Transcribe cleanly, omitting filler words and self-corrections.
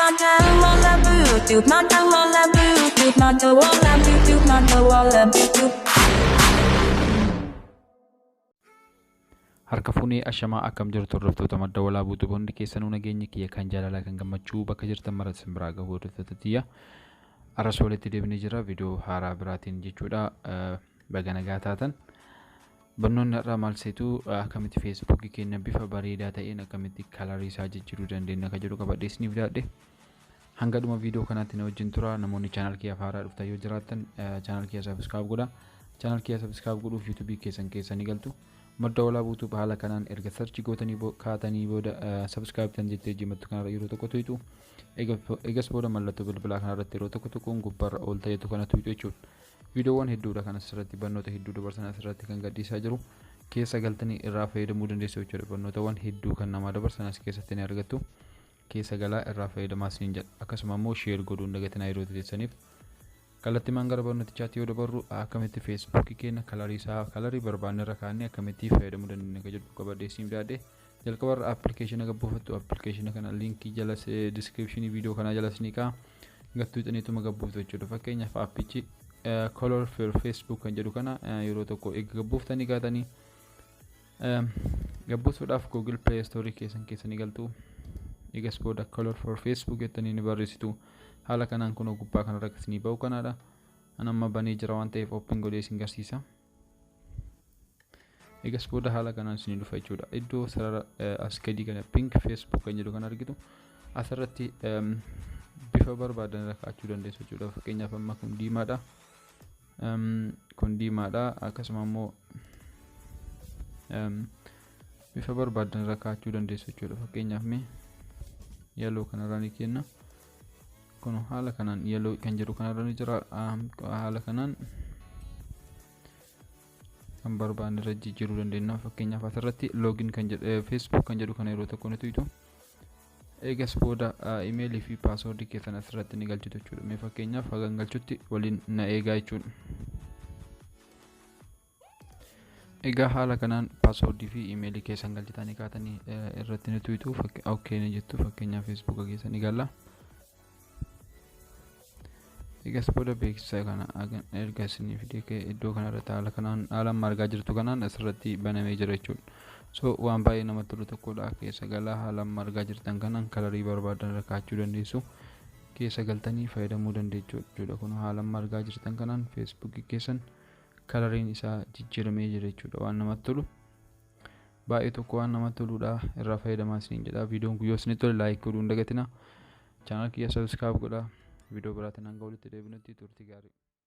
Madda Walaabuu Tube, Madda Walaabuu Tube, Madda Walaabuu Tube. Harka fuunee ashamaa, akkam jirtu hordoftoota Madda Walaabuu Tube? Hundi keessanuu nageenya kiyya kan jaalalaa kan gammachuu bakka jirtan maratti isin biraa gahu. Hordoftoota tiyya, arras walitti deebinee jira viidiyoo haaraa biraatiin jechuudha. Baga nagaa taatan. Barnoonni har'aa maal seetu? Akkamitti Feesbuukii keenya bifa bareedaa ta'een akkamitti kalarii isaa jijjiiruu dandeenya kan jedhu qabadhee isiniif dhiyaadhe. Hanga dhuma viidiyoo kanaatti na wajjin tura. Namoonni channel kiyyaaf haaraa dhuftan yoo jiraattan, channel kiyya subscribe godha. Channel kiyya subscribe godhuuf YouTubeii keessan keessa ni galtu. Madda Walaabuu Tube haala kanaan erga search gootanii kaatanii booda, subscribe tan jettee jimattu kanarra yeroo tokko tuyxu. Egas booda mallattoo bilbilaa kanarratti yeroo tokko tokkoon gubbaarra ol ta'etu kana tuyxu jechuudha. Viidiyoowwan hedduudha kan asirratti barnoota hedduu dabarsan asirratti kan gadhiisaa jiru. Keessa galtanii irraa fayyadamuu dandeessu jechuudha. Barnootawwan hedduu kan namaa dabarsan as keessatti ni argattu. Keessa galaa irraa fayyadamaa isiniin jedha. Akkasuma immoo share godhuun dagatinaa yeroo teessaniif. Kallattiimaan gara barnootichaatti yoo dabarru, akkamitti Feesbuukii keenya kalarii isaa kalarii barbaanne irra kaa'annee akkamitti fayyadamuu dandeenya kan jedhu qabadhee isiniif dhiyaadhe. Jalqabarra appilikeeshina gabbuufattu. Appilikeeshina kana liinkii jala descriptionii viidiyoo kanaa jala isinii ka'a. Gattuu xiniituma gabbuuftu jechuudha. Fakkeenyaaf, aappichi Color for Facebook kan jedhu kana yeroo tokko eega gabbuuftanii kaatanii, gabbuusuudhaaf Google Play Store keessan keessanii galtu. Egas booda Color for Facebook jettanii ni barreessitu. Haala kanaan kunoo gubbaa kanarra isinii ba'u kanaadha. An amma banee jira waan ta'eef open godhee isin garsiisa. Egas booda haala kanaan isinii dhufa jechuudha. Iddoo sarara as gadii kana Pink Facebook kan jedhu kan argitu, asirratti bifa barbaadan irra kaa'achuu dandeessu jechuudha. Fakkeenyaaf, amma kun diimaadha. Kun diimaadha. Akkasuma immoo bifa barbaadan irra kaa'achuu dandeessu jechuudha. Fakkeenyaaf, mee yellow kanarra ni kenna. Kun haala kanaan yellow kan jedhu kanarra ni jira. Haala kanaan kan barbaanne irra jijjiiruu dandeenya. Fakkeenyaaf, asirratti login kan jedhu, Facebook kan jedhu kana yeroo tokko ni tuytu. Eegas booda imeelii fi paaswoordii keessan asirratti ni galchitu jechuudha. Mee fakkeenyaaf hagan galchutti waliin na eegaa jechuudha. Egaa haala kanaan paaswoordii fi imeelii keessan galchitanii kaatanii irratti ni tuytu, okay ni jettu. Fakkeenyaaf, Feesbuuka keessan ni galla. Egas booda beeksisa kana erga isinii fidee, iddoo kanarratti haala kanaan haala amma argaa jirtu kanaan asirratti banamee jira jechuudha. So waan baay'ee namatti tolu tokkodha. Keessa galaa, haala amma argaa jirtan kanaan kalarii barbaadan irra kaa'achuu dandeessu. Keessa galtanii fayyadamuu dandeessu jechuudha. Kun haala amma argaa jirtan kanaan Feesbuukii keessan kalariin isaa jijjiiramee jira jechuudha. Waan namatti tolu. Baay'ee tokko waan namatti toludha. Irraa fayyadamaa isiniin jedha. Viidiyoon kun yoo isinitti tole, like godhuu hin dagatinaa. Channel kiyya subscribe godhaa. Viidiyoo biraatiin hanga walitti deebinutti turtii gaarii.